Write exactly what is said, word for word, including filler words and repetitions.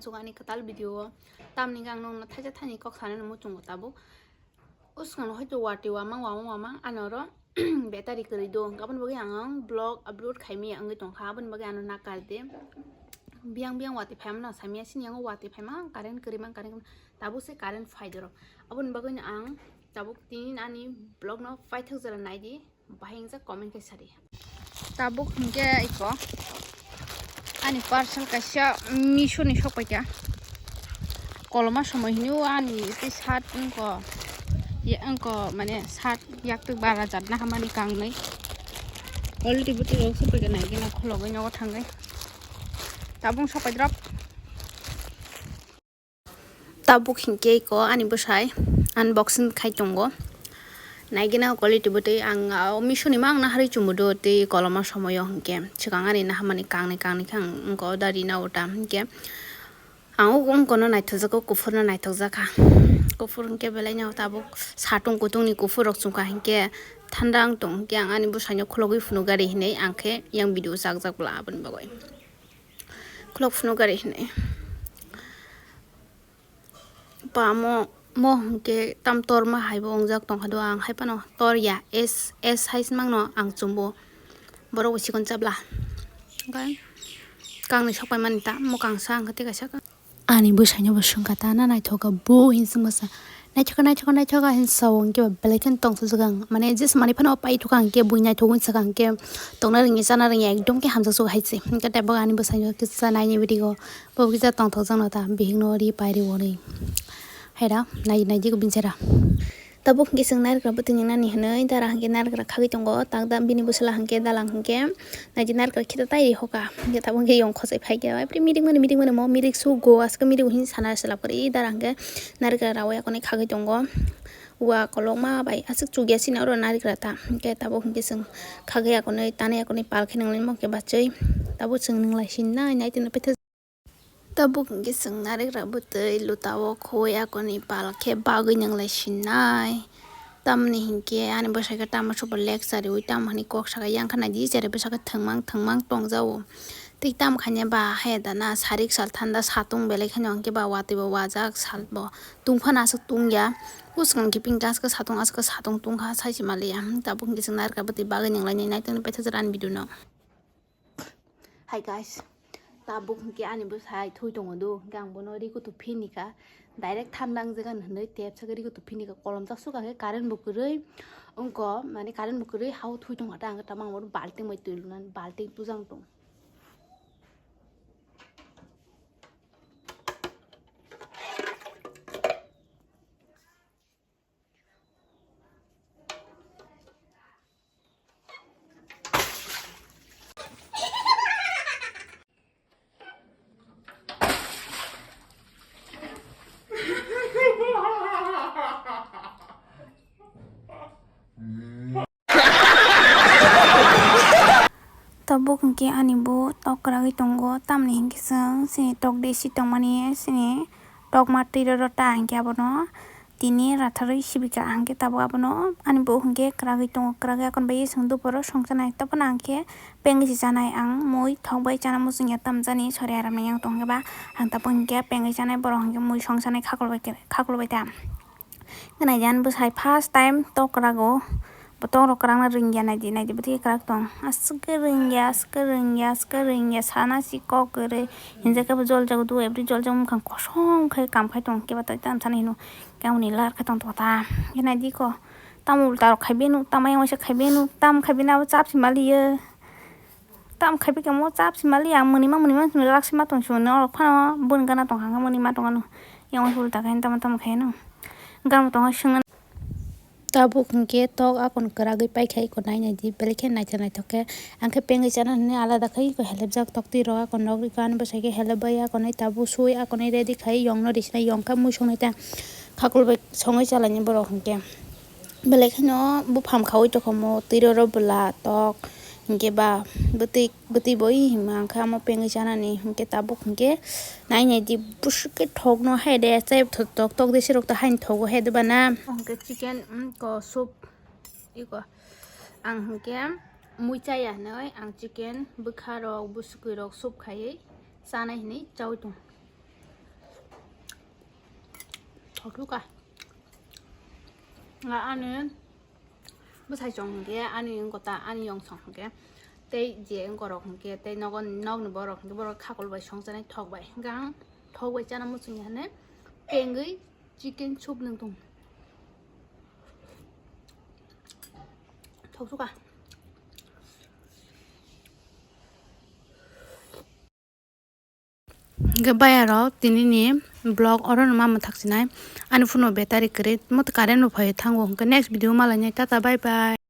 Chwng ani kwtal video o tamni ang nokno thaisa thani kok sanani muchungo tabuk. Uskango hoi to wati wamang wamang wamang ano oro battery kwrwi do. Aboni bagwi ang vlog upload khaimaya wngwi tongkha. Aboni bagwi ano nakar de. Biyang biyang wati phaimano samya sini yango wati phaima current kwrwi mang current tabuk se current phai doro. Aboni bagwi ang tabuk tini ani vlog no paithak jora naidi. Bahai wngjak comment khe sadi. Tabuk hinkhe iko ani parcel kaisa Meesho ni sokpaikha. Koloma somoi hinwi o ani tei shirt wngkha, ye wngkha mane shirt yaktwk bara jat nahamani kangnwi. Quality bwtwi rok sokpaikha naigwna khulogwi nogo thangwi. Tabuk sokpaidrop. Tabuk hinkhe iko ani bwsai unboxing khai tongo. Naigwna quality bwtwi ang, ah, Meesho ni mang naharwi chumudo tei koloma somoyo hinkhe swkang ani nahamani kangnwi kangnwi khe ang wngkha order rina uta hinkhe ang o wngkha no naithokjak o kuphur no naithokjak kha. Kuphur hinkhe belai no tabuk satung kutung ni kuphur rok chumkha hinkhe thanda wng tong hinkhe ang ani bwsai no khulogwi phunukgari hinwi ang khe yang video chakjak bwla aboni bagwi. Khulok phunukgari hinwi. Ba mo, mo hinkhe tam torma haibo wngjak tongkha do ang hai phano tor ya S, S hai se mangno ang chumbo borok bo chikon chabla. Oke. Kangni sokpai mani ta mokang sa ang khe tei kaisa ka. Ani bwsaino bo swngkha ta na naithok kha bo hin swngmasa. Naithok kha, naithok kha, naithok kha hin sao hinkhe belai kheno tongthokjak ang. Mane jesa manwi phano paithok kha hinkhe bui naithok wng sakha hinkhe tongna rwngya chana rwngya ekdom khe hamjak sugo hai se. Hinkhe tei bo ani bwsaino kisa naini video. Bo kisa tongthokjakno ta bihikno ri pai ri hwnwi. Haira, nai, nai di ko binchara. Tabuk hinkhe chwng narikra bwtwi nani hwnwi dara hinkhe narikra khagwi tongo, tak da bini bwsala hinkhe dalang hinkhe nai di narikra khita tai ri hoka. Hinkhe tabuk hinkhe yong khosai phai khe, "Ebri mirik mani, mirik mani mo, mirik sugo, aswk mirik," hwnwi sana se lapkari dara hinkhe narikra rawai akonwi khagwi tongo. Ua kolokma bai aswk chukya sini oro narikra ta. Hinkhe tabuk hinkhe chwng khagwi akonwi tanwi akonwi pal khe nanglaimo hinkhe bachwi. Tabuk chwng nanglai sinai nai tino paitha. Tabuk hinkhe chwng narikra bwtwi lutao khoi akonwi pal khe bagwi nanglai sinai. Tamni hinkhe ani bwsai khe tamo sobo lecture riui tamo hwnwi kok saka yang khe naidi cherep bwsakhe thwngmang thwngmang tongjago. Tei tamo khaina ba haya dana sarik sal thanda satung belai kheno hinkhe ba watwi bo wajak sal bo tungphano aswk tungya. Bwskango hinkhe pink aswk satung aswk satung tungkha saisi manliya. Tabuk hinkhe chwng narikra bwtwi bagwi nanglainai naitokni paithakjak ani video no. Hi guys, tabuk hinkhe ani bwsai thui tongo do, hinkhe ang bono ri kutu phinika, direct thanda wngjagan hinwi tep sakhe ri kutu phinika, kolom jak suka khe current bo kwrwi, wngkha mane current bo kwrwi hao thui tongkha ta, ang tamo ang bono balting bai twi lunani, balting pujang tong. Tabuk hinkhe ani bo tok kwragwi tongo, tamni hinkhe chwng chini tok desi tongmani chini tokma twi rw rw ta hinkhe abono tini ratharwi sibika hinkhe tabuk abono ani bo hinkhe kwragwi tongo, kwragwi akon bai chwng duporo songchanai, tei phano hinkhe pengwi se chanai ang mui thok bai chana muchungya tamjani sori aram nai yang tongkhe ba ang tabuk hinkhe pengwi chanai borok hinkhe mui songchanai khaklok bai khe, khaklok bai ta. Gwnai jan bwsai first time tok kwrago. Bo tok rok kwrang na rwngya naidi, naidi bwtwi kwrak tong. Aswk khe rwngya, aswk khe rwngya, aswk khe rwngya sana si kok kwrwi. Hinjak khe bo jol jago do, ebri jol jago mukhang kosom khe kam khai tong khe ba tai tam sana hino. Khe amoni lar khe tong tong ta. Khe naidi ko. Tamo ulta rok khai beno, tamo yang waisa khai beno, tam khai beno abo chap si maliyo. Tam khai bikhe mo chap si mali ang mwnwi ma mwnwi ma lak si ma tong si mano norok phano bun gana tong kha mwnwi ma tong ano yang ulta khe tamo tamo khe no gana tong sung. Tabuk hinkhe tok akon kwragwi paikha iko nai nai di belai khe naithok naithok khe ang khe pengwi chana hwnwi alada khai iko helep jak tok twi rok akon nok rikha ani bwsai khe helep bai akon tabuk sui akon ready khai yong no risina yong kha mui song nai ta khakul bai songwi chalaini borok hinkhe. Belai kheno buphang khaui tongkha mo twi roro bwla tok hinkhe ba bwtwi bwtwi bo hima hinkhe amo pengwi chanani hinkhe tabuk hinkhe nai nai di bwswk khe thokno hai de chai tok tok de sirok to haino thogo hai de bana. Hinkhe chicken, mm, ko soup iko ang hinkhe mui chaya hinwi ang chicken bwkha rok bwswkwi rok soup khaiwi chanai hinwi chaui tongo. Thoksuka. Ani bwsai chong hwnkhe, ani wngkota, ani yong song hwnkhe, tei je wngkorok hwnkhe, tei nogo, nokni borok hwnkhe, borok khakol bai songchanai, thok bai. Hwnkhe ang thok bai chana muchungya hwnwi pengwi chicken soup nung tong. Thoksuka. Hwnkhe bayarok tinini vlog orono ma mwthak sinai. Ani phone o battery kwrwi, moto current bo phaiwi thango. Hwnkhe next video malainai, tata, bye bye.